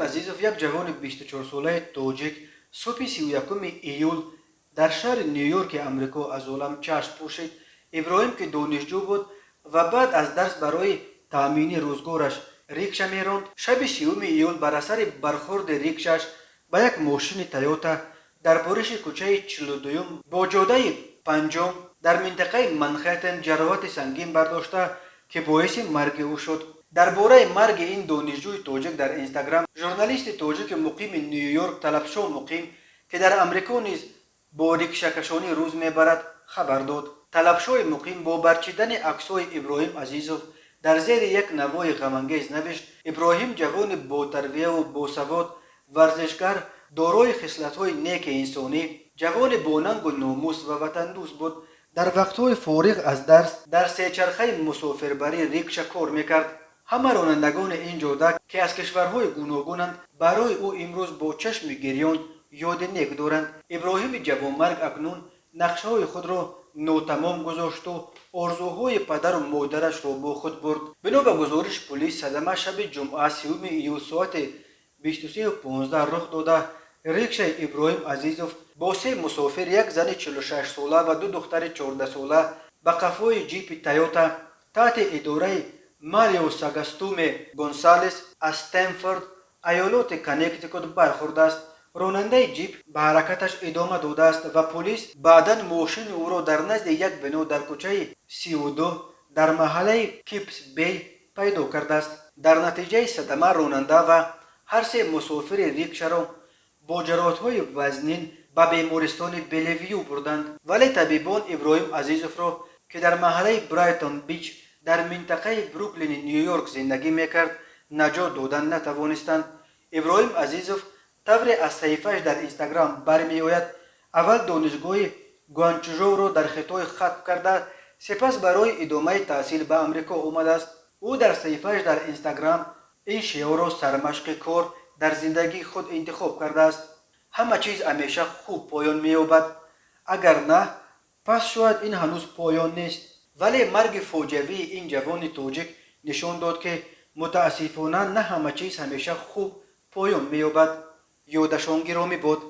Азизов, як ҷавони 24-солаи тоҷик, субҳи 31 июл дар шаҳри Ню-Йорки Амрико аз олам чашм пӯшид. Иброҳим, ки донишҷӯ буд ва баъд аз дарс барои таъмини рӯзгораш рикша меронд, шаби 30 июл бар асари бархӯрди рикшаш ба як мошини Тойота дар буриши кӯчаи 42-юм бо ҷодаи панҷум дар минтақаи Манхэттен ҷароҳати сангин бардошта, ки боиси марги ӯ шуд. Дар бораи марги ин донишҷӯи тоҷик дар Инстаграм журналисти тоҷики муқими Ню-Йорк Талабшо Муқим, ки дар Амрико низ бо рикшакашонӣ рӯз мебарад, хабар дод. Талабшои Муқим бо барчидани аксҳои Иброҳим Азизов дар зери як навои ғамангез навишт: «Иброҳим ҷавони ботарбияву босавод, варзишгар, дорои хислатҳои неки инсонӣ, ҷавони бонангу номус ва ватандӯст буд. Дар вақтҳои фориғ аз дарс дар сечархаи мусофирбарӣ рикша кор мекард. Ҳама ронандагони ин ҷода, ки аз кишварҳои гуногунанд, барои ӯ имрӯз бо чашми гирён ёди нек доранд. Иброҳими ҷавонмарг акнун нақшаҳои худро нотамом гузошту орзуҳои падару модарашро бо худ бурд». Бино ба гузориши пулис, садама шаби ҷумъа, 30 июл, соати 23:15 рух дода, рикшаи Иброҳим Азизов бо се мусофир, як зани 46-сола ва ду духтари 14-сола, ба қафои ҷипи Тойота таҳти идораи Марио Сагастуме Гонсалес аз Стэмфорд, иёлоти Коннектикут, бархӯрдааст. Ронандаи ҷип ба ҳаракаташ идома додааст ва полис баъдан мошини ӯро дар назди як бино дар кӯчаи 32 дар маҳаллаи Кипс Бей пайдо кардааст. Дар натиҷаи садама ронанда ва ҳар се мусофири рикшаро бо ҷароҳатҳои вазнин ба бемористони Белевю бурданд, вале табибон Иброҳим Азизовро, ки дар маҳаллаи Брайтон Бич дар минтақаи Бруклини Ню-Йорк зиндагӣ мекард, наҷот додан натавонистанд. Иброҳим Азизов, тавре аз саҳифааш дар Инстаграм бармеояд, аввал донишгоҳи Гуанчжоуро дар Хитой хатм карда, сипас барои идомаи таҳсил ба Амрико омадааст. Ӯ дар саҳифааш дар Инстаграм ин шиорро сармашқи кор дар зиндагии худ интихоб кардааст: «Ҳама чиз ҳамеша хуб поён меёбад. Агар на, пас шояд ин ҳанӯз поён нест». Вале марги фоҷиавии ин ҷавони тоҷик нишон дод, ки мутаассифона на ҳама чиз ҳамеша хуб поён меёбад. Ёдашон гиромӣ бод.